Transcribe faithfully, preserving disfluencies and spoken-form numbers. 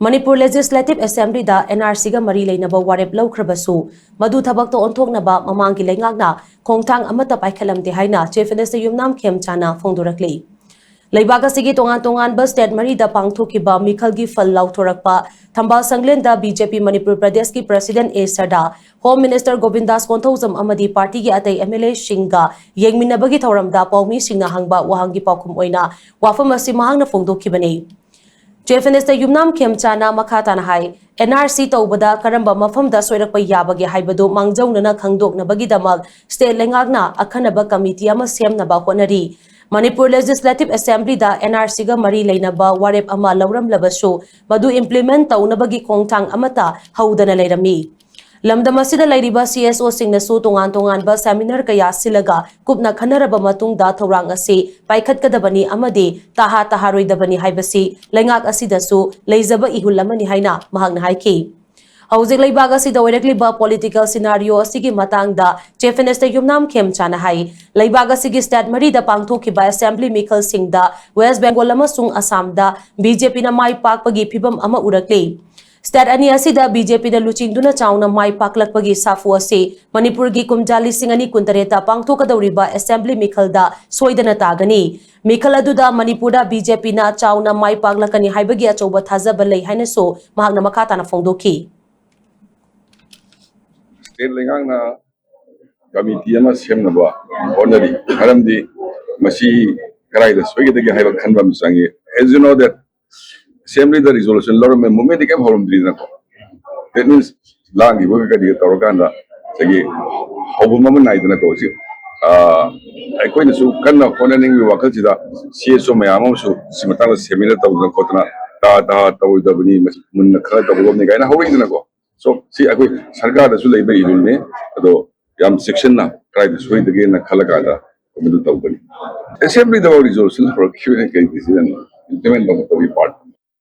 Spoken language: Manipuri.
ꯃꯅꯤꯄꯨꯔ ꯂꯦꯖꯤꯁꯂꯦꯇꯤꯚ ꯑꯦꯁꯦꯝꯕ꯭ꯂꯤꯗ ꯑꯦꯟ ꯑꯥꯔ ꯁꯤꯒ ꯃꯔꯤ ꯂꯩꯅꯕ ꯋꯥꯔꯦꯞ ꯂꯧꯈ꯭ꯔꯕꯁꯨ, ꯃꯗꯨ ꯊꯕꯛꯇ ꯑꯣꯟꯊꯣꯛꯅꯕ ꯃꯃꯥꯡꯒꯤ ꯂꯩꯉꯥꯛꯅ ꯈꯣꯡꯊꯥꯡ ꯑꯃꯠꯇ ꯄꯥꯏꯈꯠꯂꯝꯗꯦ ꯍꯥꯏꯅ ꯆꯤꯐ ꯃꯤꯅꯤꯁꯇꯔ ꯌꯨꯝꯅꯥꯝ ꯈꯦꯝꯆꯥꯅ ꯐꯣꯡꯗꯣꯔꯛꯂꯤ꯫ ꯂꯩꯕꯥꯛ ꯑꯁꯤꯒꯤ ꯇꯣꯉꯥꯟ ꯇꯣꯉꯥꯟꯕ ꯁ꯭ꯇꯦꯠ ꯃꯔꯤꯗ ꯄꯥꯡꯊꯣꯛꯈꯤꯕ ꯃꯤꯈꯜꯒꯤ ꯐꯜ ꯂꯥꯎꯊꯣꯔꯛꯄ ꯊꯝꯕꯥꯜ ꯁꯪꯂꯦꯟꯗ ꯕꯤ ꯖꯦ ꯄꯤ ꯃꯅꯤꯄꯨꯔ ꯄ꯭ꯔꯗꯦꯁꯀꯤ ꯄ꯭ꯔꯁꯤꯗꯦꯟ ꯑꯦ ꯁꯔꯗꯥ, ꯍꯣꯝ ꯃꯤꯅꯤꯁꯇꯔ ꯒꯣꯕꯤꯟꯗꯥꯁ ꯀꯣꯟꯊꯧꯖꯝ ꯑꯃꯗꯤ ꯄꯥꯔꯇꯤꯒꯤ ꯑꯇꯩ ꯑꯦꯝ ꯑꯦꯜ ꯑꯦꯁꯤꯡꯒ ꯌꯦꯡꯃꯤꯟꯅꯕꯒꯤ ꯊꯧꯔꯝꯗ ꯄꯥꯎꯃꯤꯁꯤꯡꯅ ꯍꯪꯕ ꯋꯥꯍꯪꯒꯤ ꯄꯥꯎꯈꯨꯝ ꯑꯣꯏꯅ ꯋꯥꯐꯝ ꯑꯁꯤ ꯃꯍꯥꯛꯅ ꯐꯣꯡꯗꯣꯛꯈꯤꯕꯅꯤ꯫ ꯆꯤꯐ ꯃꯤꯅꯤꯁꯇꯔ ꯌꯨꯝꯅꯥꯝ ꯈꯦꯝꯆꯥꯅ ꯃꯈꯥ ꯇꯥꯅ ꯍꯥꯏ, ꯑꯦꯟ ꯑꯥꯔ ꯁꯤ ꯇꯧꯕꯗ ꯀꯔꯝꯕ ꯃꯐꯝꯗ ꯁꯣꯏꯔꯛꯄ ꯌꯥꯕꯒꯦ ꯍꯥꯏꯕꯗꯨ ꯃꯥꯡꯖꯧꯅꯅ ꯈꯪꯗꯣꯛꯅꯕꯒꯤꯗꯃꯛ ꯁ꯭ꯇꯦꯠ ꯂꯩꯉꯥꯛꯅ ꯑꯈꯟꯅꯕ ꯀꯃꯤꯇꯤ ꯑꯃ ꯁꯦꯝꯅꯕ ꯍꯣꯠꯅꯔꯤ꯫ ꯃꯅꯤꯄꯨꯔ ꯂꯦꯖꯤꯁꯂꯦꯇꯤꯚ ꯑꯦꯁꯦꯝꯕ꯭ꯂꯤꯗ ꯑꯦꯟ ꯑꯥꯔ ꯁꯤꯒ ꯃꯔꯤ ꯂꯩꯅꯕ ꯋꯥꯔꯦꯞ ꯑꯃ ꯂꯧꯔꯝꯂꯕꯁꯨ, ꯃꯗꯨ ꯏꯝꯄ꯭ꯂꯤꯃꯦꯟꯠ ꯇꯧꯅꯕꯒꯤ ꯈꯣꯡꯊꯥꯡ ꯑꯃꯠꯇ ꯍꯧꯗꯅ ꯂꯩꯔꯝꯃꯤ꯫ ꯂꯝꯗꯝ ꯑꯁꯤꯗ ꯂꯩꯔꯤꯕ ꯁꯤ ꯑꯦꯁ ꯑꯣꯁꯤꯡꯅꯁꯨ ꯇꯣꯉꯥꯟ ꯇꯣꯉꯥꯟꯕ ꯁꯦꯃꯤꯅꯥꯔ ꯀꯌꯥ ꯁꯤꯜꯂꯒ ꯀꯨꯞꯅ ꯈꯟꯅꯔꯕ ꯃꯇꯨꯡꯗ ꯊꯧꯔꯥꯡ ꯑꯁꯤ ꯄꯥꯏꯈꯠꯀꯗꯕꯅꯤ ꯑꯃꯗꯤ ꯇꯍꯥ ꯇꯍꯥꯔꯣꯏꯗꯕꯅꯤ ꯍꯥꯏꯕꯁꯤ ꯂꯩꯉꯥꯛ ꯑꯁꯤꯗꯁꯨ ꯂꯩꯖꯕ ꯏꯍꯨꯜ ꯑꯃꯅꯤ ꯍꯥꯏꯅ ꯃꯍꯥꯛꯅ ꯍꯥꯏꯈꯤ꯫ ꯍꯧꯖꯤꯛ ꯂꯩꯕꯥꯛ ꯑꯁꯤꯗ ꯑꯣꯏꯔꯛꯂꯤꯕ ꯄꯣꯂꯤꯇꯤꯀꯦꯜ ꯁꯤꯅꯥꯔꯤꯑꯣ ꯑꯁꯤꯒꯤ ꯃꯇꯥꯡꯗ ꯆꯤꯐ ꯃꯤꯅꯤꯁꯇꯔ ꯌꯨꯝꯅꯥꯝ ꯈꯦꯝꯆꯥꯅ ꯍꯥꯏ, ꯂꯩꯕꯥꯛ ꯑꯁꯤꯒꯤ ꯁ꯭ꯇꯦꯠ ꯃꯔꯤꯗ ꯄꯥꯡꯊꯣꯛꯈꯤꯕ ꯑꯦꯁꯦꯝꯕ꯭ꯂꯤ ꯃꯤꯈꯜꯁꯤꯡꯗ ꯋꯦꯁ ꯕꯦꯡꯒꯣꯜ ꯑꯃꯁꯨꯡ ꯑꯁꯥꯝꯗ ꯕꯤ ꯖꯦ ꯄꯤꯅ ꯃꯥꯏ ꯄꯥꯛꯄꯒꯤ ꯐꯤꯚꯝ ꯑꯃ ꯎꯔꯛꯂꯤ꯫ ꯁ꯭ꯇꯦꯠ ꯑꯅꯤ ꯑꯁꯤꯗ ꯕꯤ ꯖꯦ ꯄꯤꯅ ꯂꯨꯆꯤꯡꯗꯨꯅ ꯆꯥꯎꯅ ꯃꯥꯏ ꯄꯥꯛꯂꯛꯄꯒꯤ ꯁꯥꯐꯨ ꯑꯁꯤ ꯃꯅꯤꯄꯨꯔꯒꯤ ꯀꯨꯝꯖꯥ ꯂꯤꯁꯤꯡ ꯑꯅꯤ ꯀꯨꯟꯇꯔꯦꯠꯇ ꯄꯥꯡꯊꯣꯛꯀꯗꯧꯔꯤꯕ ꯑꯦꯁꯦꯝꯕ꯭ꯂꯤ ꯃꯤꯈꯜꯗ ꯁꯣꯏꯗꯅ ꯇꯥꯒꯅꯤ꯫ ꯃꯤꯈꯜ ꯑꯗꯨꯗ ꯃꯅꯤꯄꯨꯔꯗ ꯕꯤ ꯖꯦ ꯄꯤꯅ ꯆꯥꯎꯅ ꯃꯥꯏ ꯄꯥꯛꯂꯛꯀꯅꯤ ꯍꯥꯏꯕꯒꯤ ꯑꯆꯧꯕ ꯊꯥꯖꯕ ꯂꯩ ꯍꯥꯏꯅꯁꯨ ꯃꯍꯥꯛꯅ ꯃꯈꯥ ꯇꯥꯅ ꯐꯣꯡꯗꯣꯛꯈꯤ꯫ ꯁ꯭ꯇꯦꯠ ꯂꯩꯉꯥꯛꯅ ꯀꯃꯤꯇꯤ ꯑꯃ ꯁꯦꯝꯅꯕ ꯍꯣꯠꯅꯔꯤ꯫ ꯃꯔꯝꯗꯤ ꯃꯁꯤ ꯀꯗꯥꯏꯗ ꯁꯣꯏꯒꯗꯒꯦ ꯍꯥꯏꯕ ꯈꯟꯕ ꯑꯃ ꯆꯪꯉꯤ꯫ As you know that ꯑꯦꯁꯦꯝꯕ꯭ꯂꯤꯗ ꯔꯤꯖꯣꯂꯨꯁꯟ ꯂꯧꯔꯝꯃꯦ, ꯃꯨꯚꯃꯦꯟꯠꯇꯤ ꯀꯩꯝ ꯍꯧꯔꯝꯗ꯭ꯔꯤꯗꯅꯀꯣ꯫ That means ꯂꯥꯡꯈꯤꯕꯒ ꯀꯔꯤꯒ ꯇꯧꯔꯀꯥꯟꯗ ꯉꯁꯥꯏꯒꯤ ꯍꯧꯐꯝ ꯑꯃ ꯅꯥꯏꯗꯅꯀꯣ꯫ ꯍꯧꯖꯤꯛ ꯑꯥ, ꯑꯩꯈꯣꯏꯅꯁꯨ ꯀꯟꯅ ꯍꯣꯠꯅꯅꯤꯡꯕꯒꯤ ꯋꯥꯈꯜꯁꯤꯗ ꯁꯤ ꯑꯦꯁ ꯑꯣ ꯃꯌꯥꯝ ꯑꯃꯁꯨ ꯁꯤ ꯃꯇꯥꯡꯗ ꯁꯦꯃꯤꯅꯥꯔ ꯇꯧꯗꯅ ꯈꯣꯠꯇꯅ ꯇꯥ ꯇꯥ ꯇꯧꯔꯣꯏꯗꯕꯅꯤ, ꯃꯁꯤ ꯃꯨꯟꯅ ꯈꯔ ꯇꯧꯒꯗꯕꯅꯤ ꯀꯥꯏꯅ ꯍꯧꯔꯛꯏꯗꯅꯀꯣ꯫ So ꯁꯤ ꯑꯩꯈꯣꯏ ꯁꯔꯀꯥꯔꯗꯁꯨ ꯂꯩꯕ ꯏꯍꯨꯜꯅꯤ꯫ ꯑꯗꯣ ꯌꯥꯝ ꯆꯦꯛꯁꯤꯟꯅ ꯀꯗꯥꯏꯗ ꯁꯣꯏꯗꯒꯦꯅ ꯈꯜꯂꯀꯥꯟꯗ ꯃꯗꯨ ꯇꯧꯒꯅꯤ꯫ ꯑꯦꯁꯦꯝꯕ꯭ꯂꯤꯗ ꯔꯤꯖꯣꯂꯨꯁꯟ ꯍꯧꯔꯛꯈꯤꯕꯅ ꯀꯔꯤ decision implement ꯇꯧꯕ ꯇꯧꯔꯤ ꯄꯥꯔꯠ